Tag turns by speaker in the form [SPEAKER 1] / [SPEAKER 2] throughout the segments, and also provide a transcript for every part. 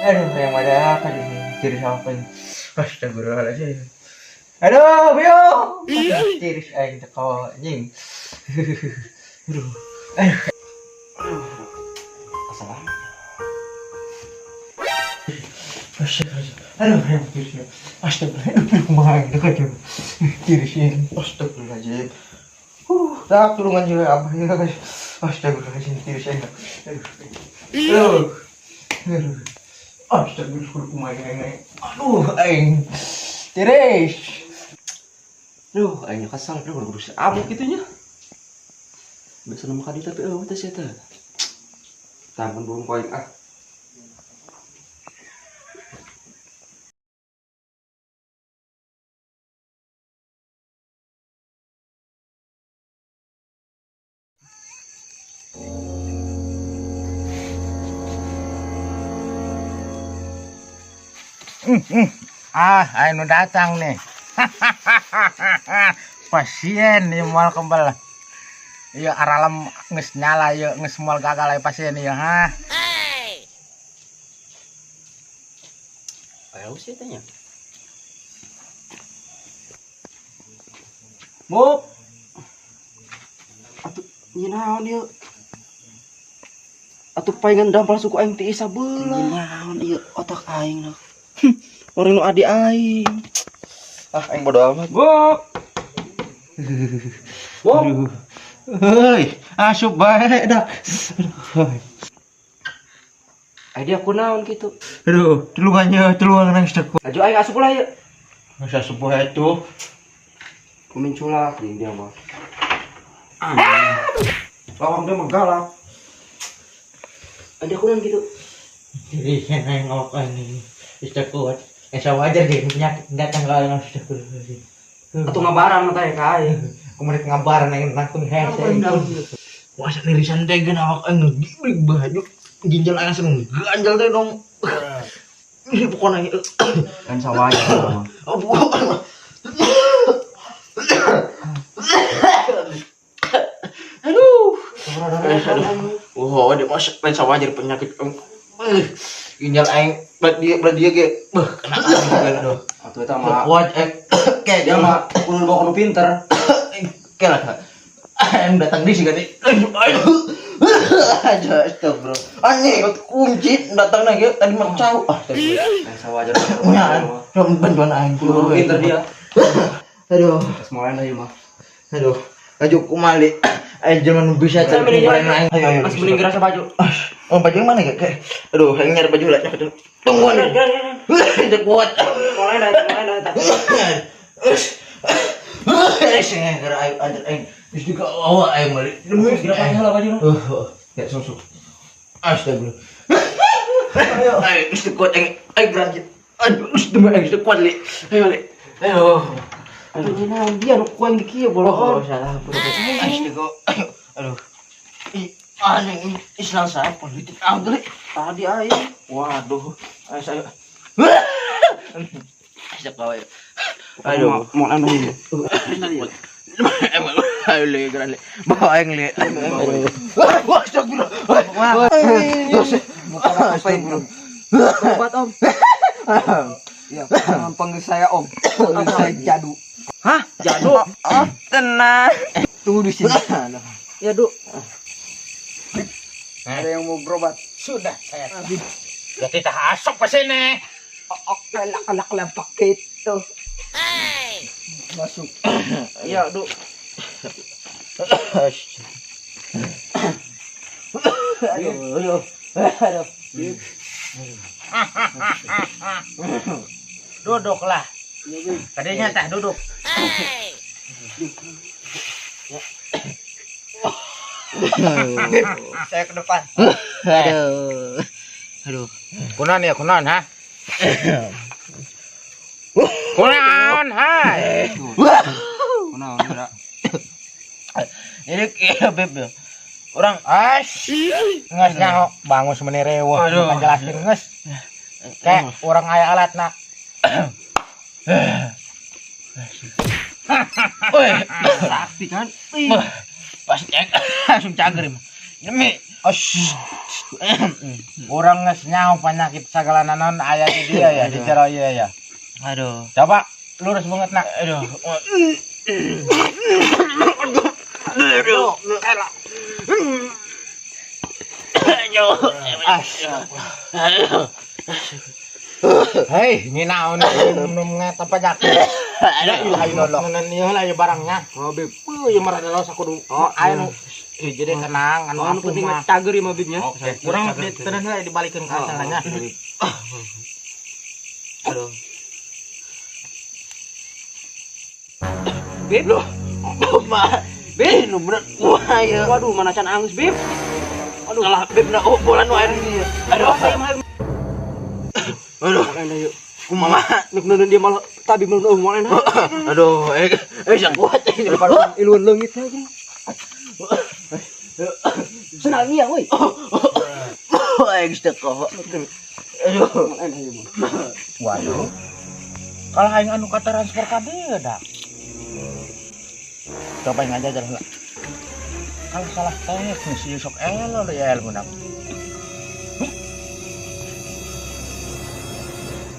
[SPEAKER 1] Aduh, yang ada apa nih? Tiris apa ini? Astagfirullahaladzim. Aduh, bio. Tiris aing teko anjing. Aduh. Aduh.
[SPEAKER 2] Kesalahan.
[SPEAKER 1] Astagfirullahaladzim. Aduh, yang tiris ya. Astagfirullahaladzim. Aduh, kumaha aing dekat ya. Tiris ini. Astagfirullahaladzim. Tak tulungan juga apa ya. Astagfirullahaladzim, tiris aing. Aduh. Aduh. Aduh. Astagfirullah, kumaha aing. Aduh, aing. Tiris.
[SPEAKER 2] Duh, aing kesal duh kudu si amuk kitu nya. Biasa nama kadi tapi eueuh teh sia teh. Tampon burung koin ah.
[SPEAKER 1] Ah, ayo nu datang nih. Pasien nih moal kembal. Iya aralam geus nyala ieu geus moal gagal aya pasien ieu ha.
[SPEAKER 2] Ayo sih tanya. Muk. Atuh nyenaon ieu? Atuh paingan dampal suku aing ti sabelah. Nyenaon ieu otak aing nah. Orang nu adi aing. Ah, aing bodo amat.
[SPEAKER 1] Buk.
[SPEAKER 2] Buk.
[SPEAKER 1] Heuy, asup bae dak. Aduh.
[SPEAKER 2] Ai dia kunaon kitu?
[SPEAKER 1] Aduh, tulungannya, tulungan nang teu kuat.
[SPEAKER 2] Laju aing asup ulah ieu.
[SPEAKER 1] Geus asup bae tuh.
[SPEAKER 2] Kuminculak jeung dia mah. Lawang dia mah galak. Ai dia kunaon kitu?
[SPEAKER 1] Jadi aing ngawak aing geus teu kuat. Esa wajar deh penyakit datang ke aing astagfirullahaladzim.
[SPEAKER 2] Atuh ngabaran mah teh ka aing.
[SPEAKER 1] Aku mereka ngabaran aing nangkung hese. Wah, nirisan teh geun awak aing ngegibrik baju. Ginjal aing langsung ganjal teh dong. Ini pokoknya
[SPEAKER 2] Kan sawaja mah.
[SPEAKER 1] Oh, pokoknya. Aduh. Aduh. Wah, dia masuk lain sawajar penyakit. Ginjal aing berat dia ge. Beuh, kena aing juga aduh.
[SPEAKER 2] Atuh eta mah
[SPEAKER 1] Kuat kayak
[SPEAKER 2] dia mah kudu bawa nu pinter.
[SPEAKER 1] Kayak lah. Aing datang di sini aduh, aduh. Aduh, astagfirullah. Anjing, kunci datang lagi tadi mah cau. Ah, tadi.
[SPEAKER 2] Lain sawajar.
[SPEAKER 1] Ya, bantuan aing.
[SPEAKER 2] Kudu pinter dia.
[SPEAKER 1] Aduh,
[SPEAKER 2] Terus mau lain mah.
[SPEAKER 1] aduh. Laju kumali. Aing jelema nu bisa
[SPEAKER 2] Saya mending
[SPEAKER 1] cari aing. Ayo, ayo.
[SPEAKER 2] Mas mending gerasa baju.
[SPEAKER 1] Oh, baju yang mana ya? Kayak, aduh, aing nyari baju lah. Tungguan. Udah kuat.
[SPEAKER 2] Mau lain dah, mau lain dah.
[SPEAKER 1] Gara aing anjir aing. Terus juga awak aing balik.
[SPEAKER 2] Kira lah baju.
[SPEAKER 1] Ya susu. Astagfirullah. Ayo, ayo, mesti kuat aing. Aing berangkat. Aduh, mesti aing mesti kuat li. Ayo li. Ayo.
[SPEAKER 2] Aduh, naon dia nu kuaing di kieu
[SPEAKER 1] Oh,
[SPEAKER 2] bolos.
[SPEAKER 1] salah. Astagfirullah. Aduh. Ih, anjing Islam saya politik ah li.
[SPEAKER 2] Tadi aing.
[SPEAKER 1] Waduh. Ayo saya. Astagfirullah. Aduh.
[SPEAKER 2] Mau anu ini.
[SPEAKER 1] Ayo li, geran li. Bawa aing li. Wah, astagfirullah. Wah. Astagfirullah.
[SPEAKER 2] Obat, Om.
[SPEAKER 3] Ya, panggil saya Om. Panggil saya Jadu.
[SPEAKER 2] Hah? Jadu.
[SPEAKER 1] Oh, tenang.
[SPEAKER 3] Tunggu di sini.
[SPEAKER 2] Ya, Du.
[SPEAKER 3] Ada yang mau berobat.
[SPEAKER 1] Sudah saya. Ya kita asok ke sini.
[SPEAKER 3] Oke, lak lak lampak itu. Masuk.
[SPEAKER 2] Iya, Du.
[SPEAKER 1] Aduh, aduh. Aduh. Duduklah. Tadinya tah duduk.
[SPEAKER 3] Saya ke depan.
[SPEAKER 1] Aduh. Aduh. Kunaon ya, kunaon ha? Kunaon ha?
[SPEAKER 2] Kunaon, Dra?
[SPEAKER 1] Ini kieu beb ya. Orang as nges nyaho bangun semene rewah bukan jelaskeun nges. Kayak orang aya alatna. Woi,
[SPEAKER 2] Sakti kan?
[SPEAKER 1] pas langsung cager mah. Demi.
[SPEAKER 4] Osh. Urang geus nyaho penyakit sagala naon aya di dia ya, di jero ieu ya.
[SPEAKER 1] Aduh.
[SPEAKER 4] Coba lurus banget nak.
[SPEAKER 1] Aduh. Aduh.
[SPEAKER 4] Hei, ini naon minum ngeta penyakit. La ilaha illallah. Ngeun ieu lah ieu barangnya.
[SPEAKER 2] Oh, Bib.
[SPEAKER 4] Puh, ieu mah rada los kudu. Oh, aya nu hiji deui tenang anu
[SPEAKER 2] Oh, anu
[SPEAKER 4] ampuh
[SPEAKER 2] penting
[SPEAKER 4] mah.
[SPEAKER 2] mah cager ieu mah, Bibnya.
[SPEAKER 4] Oke, kurang diteun heula dibalikeun ka asalnya.
[SPEAKER 1] Aduh.
[SPEAKER 2] Bib.
[SPEAKER 1] Loh, kumaha?
[SPEAKER 2] Bib.
[SPEAKER 1] Nu bener kumaha ieu?
[SPEAKER 2] Waduh, mana can angus, Bib?
[SPEAKER 1] Aduh, lah Bib na oh bola nu air ini. Aduh. Aduh,
[SPEAKER 2] Moal yuk.
[SPEAKER 1] kumaha?
[SPEAKER 2] Nek neundeun dia malah tabi mun eueuh moal enak.
[SPEAKER 1] Aduh, eh kuat.
[SPEAKER 2] Daripada iluan leungit teh. Senang iya, woi.
[SPEAKER 1] Eh, geus teu kok. Aduh.
[SPEAKER 2] Moal enak ieu mah.
[SPEAKER 4] Waduh. Kalau aing anu ka transfer ka dieu dah. Coba aing aja jalan lah. Kalau salah teknis ieu sok elo ya ilmu nak.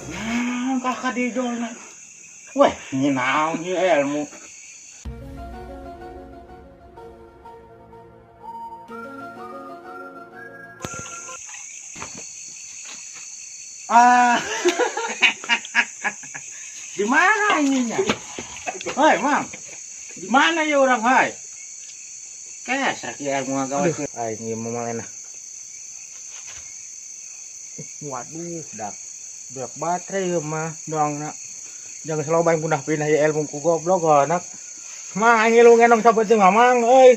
[SPEAKER 4] Nah, kakak dijolna. Weh, ini naon ieu ilmu. Ah. Di mana ininya? Hei, Mang. Di mana ya orang, hai? Kesrek ya ilmu ngagawe. Aing ieu mah enak. Waduh, dak. Dak baterai ieu mah doang nak. Jangan selalu bayang punah pindah ya ilmu ku goblok anak. Mang aing ilmu ngenong sabeuteuh mah, Mang euy.